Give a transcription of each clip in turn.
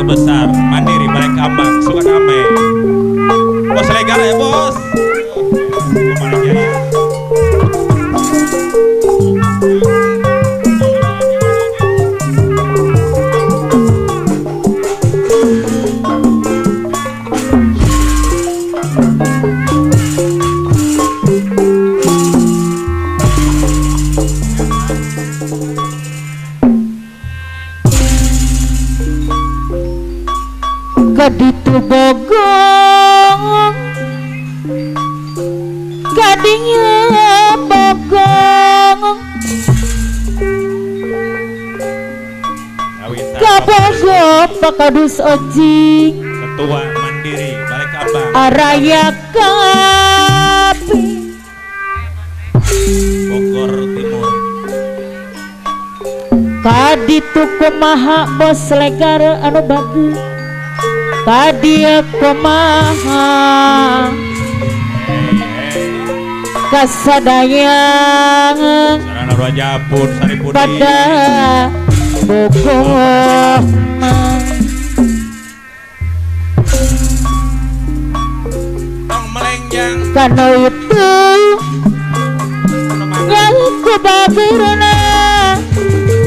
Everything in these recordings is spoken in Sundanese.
besar Mandiri Balai Kambang Sukadamai. Bos legal ya bos. Kaditu bogong kadinya bogong kabogong pakadus ojing Ketua Mandiri Balai Kambang araya kapi Bogor Timur. Kaditu kumaha bos legar anu bagus kadia kumaha kasadayang pada Bogor karena itu yang kubagirna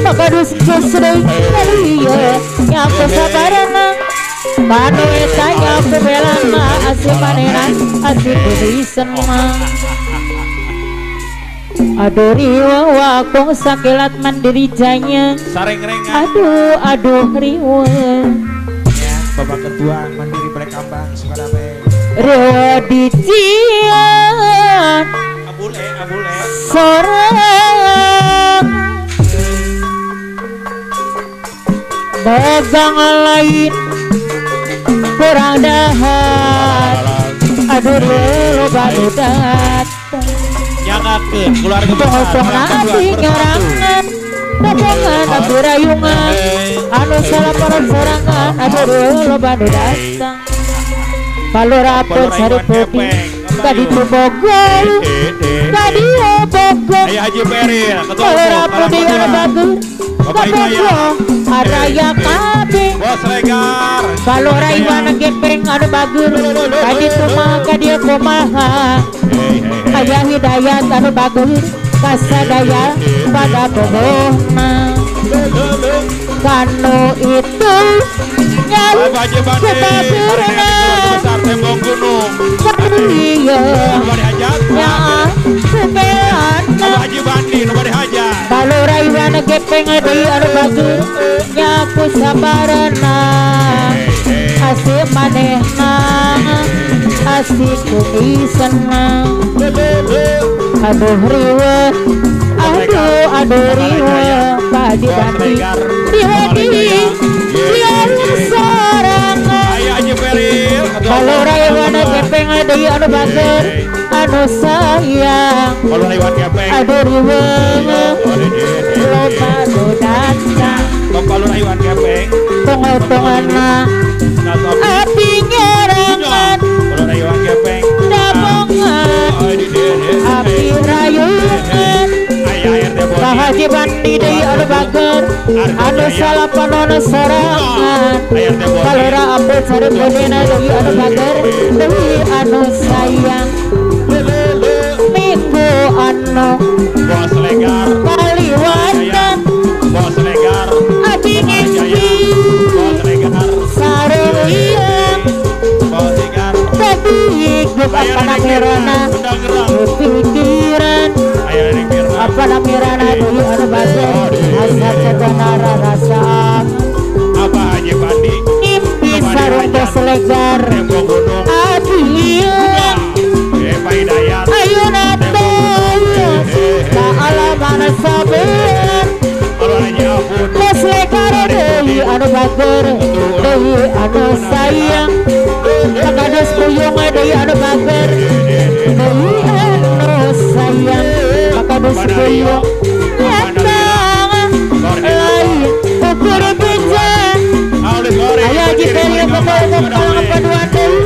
maka dus kesering kaliya yang kusabarana kanu eta nyaku belana asih manehna asih kudisan mah. Aduh riweuh wakong sakilat mandiri jaya. Aduh aduh riweuh. Ya, Bapak Ketua Mandiri Balai Kambang Sukadamai. Riweuh dijian. Abule abule. Sorang. Dagang lain kurang dahat. Aduh loba nu datang. Nyangakeun keluarga besar. Tong abdi nyorangan, bobogan abdi rayungan, anu salaparan sorangan, aduh loba nu datang. Palura pun saripudi, kaditu Bogor, kadieu Bogor. Aya Haji Peril, ketua Palura pudi anu bagus, ka Bogor araya kabeh. Bos Regar. Palura Iwan gepeng anu bagus, kaditu mah kadieu kumaha. Aya hidayat anu bagus kasadaya pada bogohna. Kanu itu nyali kubagirna iya nya kubelana Balura Iwan gepeng deui anu bagus nyaku sabarana asih manehna asih kumisenang. Aduh riweuh, aduh aduh riweuh, padi bandi riweuh di jian sorangan. Balura Iwan gepeng deui anu bager anu sayang. Aduh riweuh loba nu datang. Tong-tonganna api nyorangan, dabongan api rayungan. Pak Haji Bandi deui anu bager anu salapanon sorangan. Kalora ampun saripudina deui anu bager deui anu sayang. Minggu anu kaliwatan abi ngimpi sareuyeung tapi hidup apa nakirana pikiran apa nakirana deui anu bager asa ceganara rasa apa Haji Bandi ngimpi sarung tos legar abi hilang ayeuna teh kaalaman sabean tos legar deui anu bager deui anu sayang. Kakados buyung deui anu bager deui anu sayang. Kakados buyung datang lain ukur beja. Aya Haji Peril pokok kalangan paduan deui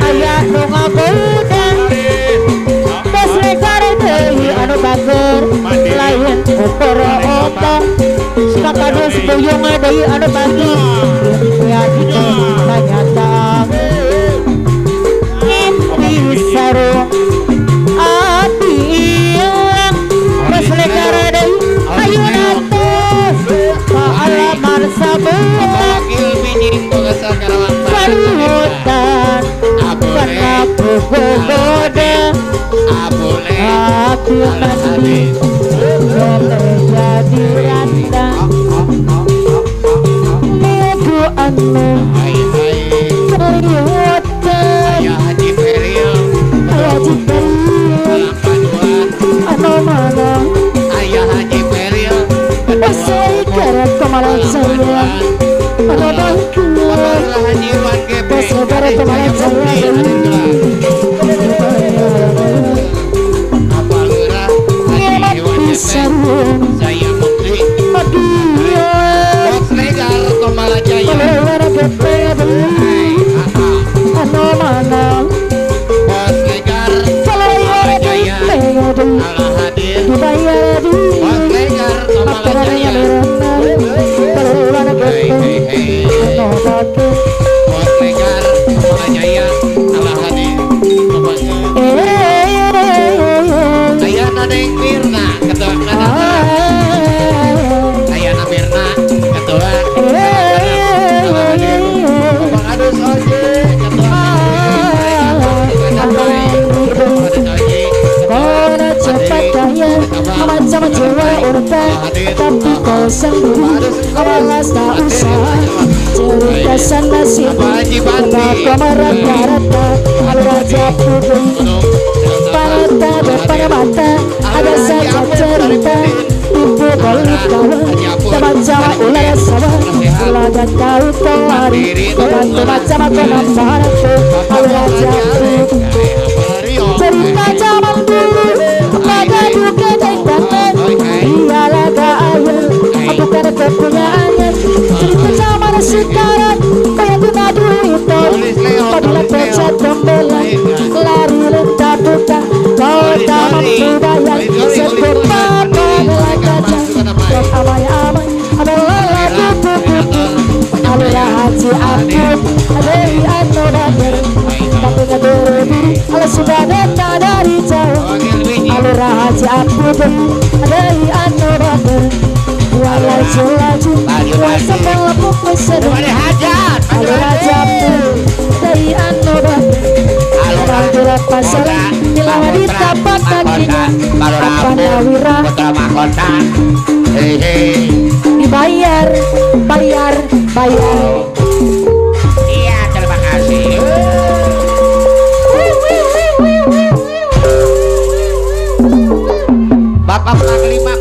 aya nu ngagoda tos legar deui anu bager lain ukur otong. Kakados buyung deui anu bager Ternyata mimpi sarung api yang berselekara dari ayu natus kealaman sabuan Parutan pernah goda aku mandi boleh jadi randa minggu anu keliwatan Haji Peril anu mana Ayah Haji Peril pasai karat kemarin saya anu bangku pasai karat kemarin saya saya Mukti Bos Legar Tomala Jaya Bos Legar Tomala Jaya Ala hadir Bos Legar Tomala Jaya Bos Legar Tomala Jaya Ala hadir Ayah Nadeng Mirna Ketua Ayana Mirna Ketua Bapak Adus Oje Ketua cepat kaya macam jiwa urta tapi kau sendiri malas tak usah cerita sana sini kenapa merata-rata raja putih mata depan mata ada saja cerita ibu boleh kawan macam ular sawah ular dan tahu kemari bantu macam kenapa raja cerita zaman dulu pada duka dan tangan ialah gaya bukan kepunyaannya cerita zaman sekarang kayak guna duit apabila pecah tombola lari lentah buka kau tak mampu bayar sebut papa kaca amai amai adalah lagu kuku adalah haji aku dari anu bader tapi ngeduru ala sudah datang dari jauh alurah haji aku dari anu bader walai laju wasa melepuk meseru alurah haji aku dari anu bader alurah pasar bila di tapak kakinya apa nawira dibayar bayar bayar. Iya terima kasih. Bapak Panglima